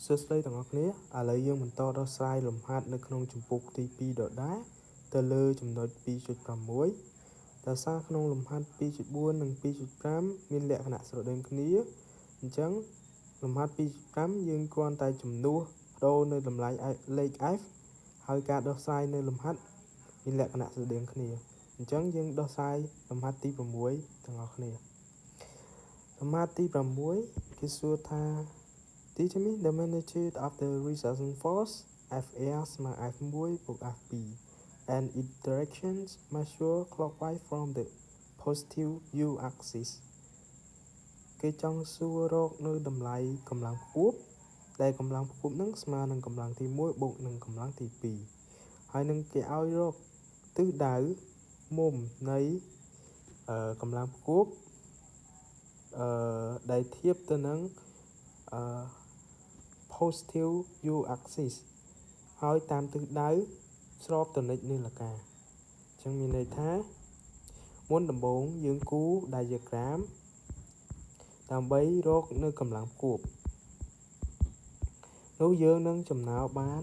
សួស្តីទាំងអស់គ្នាឥឡូវយើងបន្តដោះស្រាយលំហាត់នៅក្នុងជំពូកទី2ដដែលទៅលើចំណុច2.6ដោយសារក្នុងលំហាត់2.4និង2.5មានលក្ខណៈស្រដៀងគ្នាអញ្ចឹងលំហាត់2.5យើងគ្រាន់តែជំនួសប្ដូរនៅតម្លៃលេខ f ហើយការដោះស្រាយនៅលំហាត់មានលក្ខណៈស្រដៀងគ្នាអញ្ចឹងយើងដោះស្រាយលំហាត់ទី6ទាំងអស់គ្នាលំហាត់ទី6គេសួរថា Determine the magnitude of the resultant force Fr ស្មើ F1 បូក F2 and its directions measure clockwise from the positive u axis គេចង់សួររកនៅតម្លៃកម្លាំងផ្គួបដែលកម្លាំងផ្គួបនឹងស្មើនឹងកម្លាំងទី1បូកនឹងកម្លាំងទី2ហើយនឹងគេឲ្យរកទិសដៅមុំនៃកម្លាំងផ្គួបអឺដែលធៀបទៅនឹងអឺ positive u axis ហើយតាមទិសដៅស្របទៅនិចនាឡិកាអញ្ចឹងមានន័យថាមុនដំបូងយើងគូរ diagram ដើម្បីរកនៅកម្លាំងផ្គួបនោះយើងនឹងចំណោបាន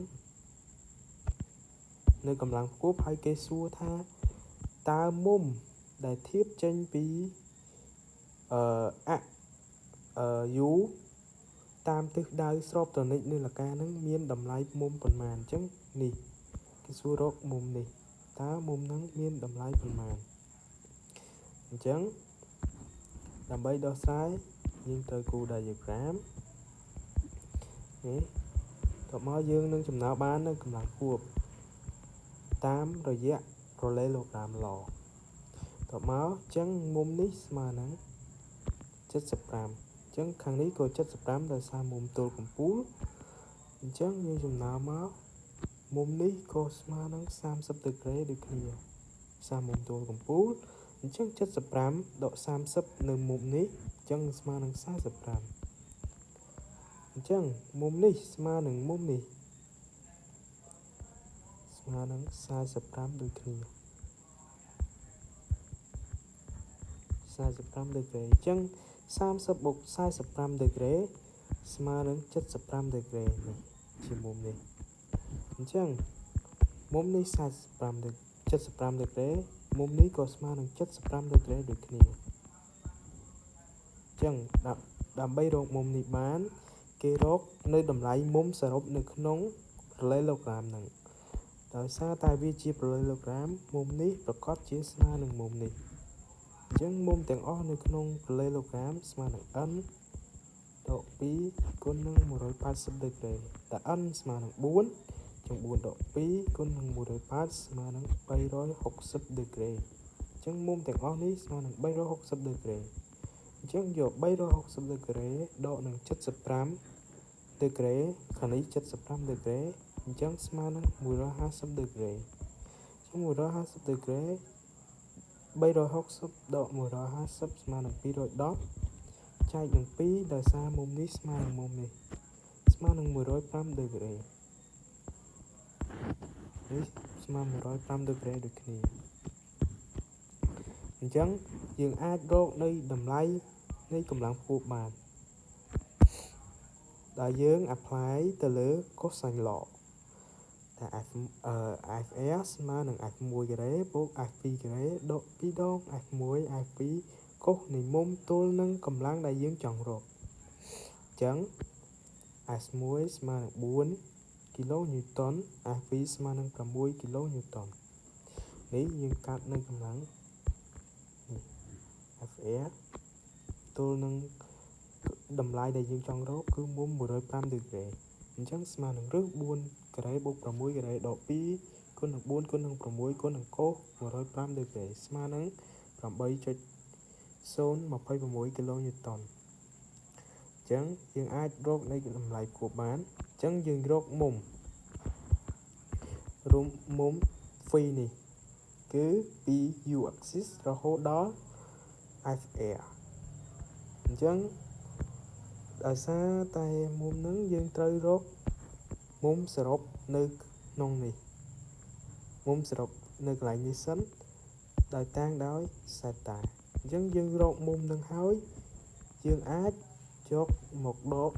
នៅកម្លាំងផ្គួបហើយគេសួរថាតើមុំដែលធៀបចេញពីអឺអអឺ u តាមទិសដៅស្របទៅនិចនាឡិកានឹងមានតម្លៃមុំប៉ុន្មានអញ្ចឹងនេះគេសួររកមុំនេះតើមុំហ្នឹងមានតម្លៃប៉ុន្មានអញ្ចឹងដើម្បីដោះស្រាយយើងត្រូវគូរ diagram នេះតបមកយើងនឹងចំណោបាននៅកម្លាំងគួបតាមរយៈ parallelogram law តបមកអញ្ចឹងមុំនេះស្មើនឹង75អញ្ចឹងខាងនេះក៏75ដោយសារមុំទល់កំពូលអញ្ចឹងយើងចំណាំមកមុំនេះក៏ស្មើនឹង30ដឺក្រេដូចគ្នាសារមុំទល់កំពូលអញ្ចឹង75ដក30នៅមុំនេះអញ្ចឹងស្មើនឹង45អញ្ចឹងមុំនេះស្មើនឹងមុំនេះស្មើនឹង45ដូចគ្នា45ដឺក្រេអញ្ចឹង30បូក45ដឺក្រេស្មើនឹង75ដឺក្រេនេះជាមុំនេះអញ្ចឹងមុំនេះ45ដឺ75ដឺក្រេមុំនេះក៏ស្មើនឹង75ដឺក្រេដូចគ្នាអញ្ចឹងដើម្បីរកមុំនេះបានគេរកនៅតម្លៃមុំសរុបនៅក្នុង parallelogram ហ្នឹងដោយសារតែវាជា parallelogram មុំនេះប្រកាសជាស្មើនឹងមុំនេះអញ្ចឹងមុំទាំងអស់នៅក្នុង parallelogram ស្មើនឹង n ដក2គុណនឹង180ដឺក្រេតែ n ស្មើនឹង4ចឹង4ដក2គុណនឹង180ស្មើនឹង360ដឺក្រេអញ្ចឹងមុំទាំងអស់នេះស្មើនឹង360ដឺក្រេអញ្ចឹងយក360ដឺក្រេដកនឹង75ដឺក្រេខាងនេះ75ដឺក្រេអញ្ចឹងស្មើនឹង150ដឺក្រេអញ្ចឹង150ដឺក្រេ360ដក150ស្មើនឹង210ចែកនឹង2ដោយសារមុំនេះស្មើនឹងមុំនេះស្មើនឹង105ដឺក្រេនេះស្មើ105ដឺក្រេដូចគ្នាអញ្ចឹងយើងអាចរកនៅតម្លៃនៃកម្លាំងផ្គួបបានដែលយើង apply ទៅលើ cosine law តែ F Fr ស្មើនឹង F1 ការ៉េបូក F2 ការ៉េដក2ដង F1 F2 កុសនៃមុំទល់នឹងកម្លាំងដែលយើងចង់រកអញ្ចឹង S1 ស្មើនឹង4គីឡូញូតុន F2 ស្មើនឹង6គីឡូញូតុននេះយើងកាត់នៅកម្លាំងនេះ Fr ទល់នឹងតម្លៃដែលយើងចង់រកគឺមុំ105ដឺក្រេអញ្ចឹងស្មើនឹងរឹស4ការ៉េបូក6ការ៉េដក2គុណនឹង4គុណនឹង6គុណនឹងកុស105ដឺក្រេស្មើនឹង8.026គីឡូញូតុនអញ្ចឹងយើងអាចរកនៃតម្លៃគួបបានអញ្ចឹងយើងរកមុំរុំមុំ phi នេះគឺពី u axis រហូតដល់ fr អញ្ចឹងដោយសារតែមុំហ្នឹងយើងត្រូវរកមុំសរុបនៅក្នុងនេះមុំសរុបនៅកន្លែងនេះសិនដោយតាំងដោយសេតាអញ្ចឹងយើងរកមុំនឹងហើយយើងអាចយកមកដក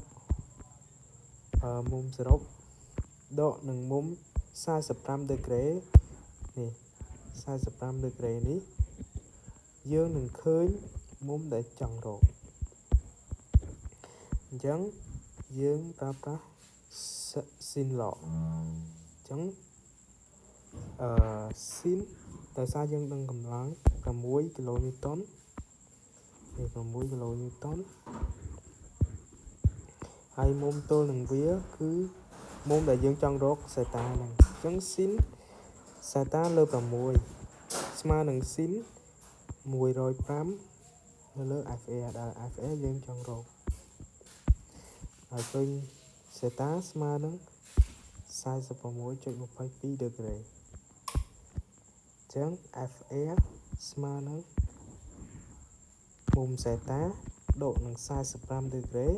មុំសរុបដកនឹងមុំ45ដឺក្រេនេះ45ដឺក្រេនេះយើងនឹងឃើញមុំដែលចង់រកអញ្ចឹងយើងប្រើប្រាស់ sin law អញ្ចឹងអឺ sin ដោយសារយើងដឹងកម្លាំង6គីឡូញូតុននេះ6គីឡូញូតុនហើយមុំទល់នឹងវាគឺមុំដែលយើងចង់រកសេតាហ្នឹងអញ្ចឹង sin សេតាលើ6ស្មើនឹង sin 105នៅលើ FR ដែល FR យើងចង់រកហើយឃើញសេតាស្មើនឹង46.22ដឺក្រេអញ្ចឹង FR ស្មើនឹងមុំសេតាដកនឹង45ដឺក្រេ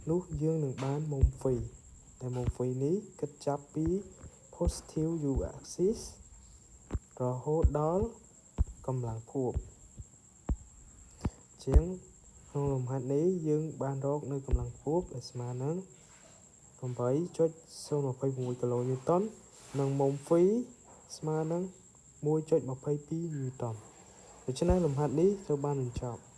នោះយើងនឹងបានមុំ phi តែមុំ phi នេះគិតចាប់ពី positive u axis រហូតដល់កម្លាំងភពជាងក្នុងលំហាត់នេះយើងបានរកនៅកម្លាំងភពដែលស្មើនឹង8.026គីឡូញូតុននិងមុំ phi ស្មើនឹង1.22ញូតុនដូច្នេះលំហាត់នេះត្រូវបានបញ្ចប់។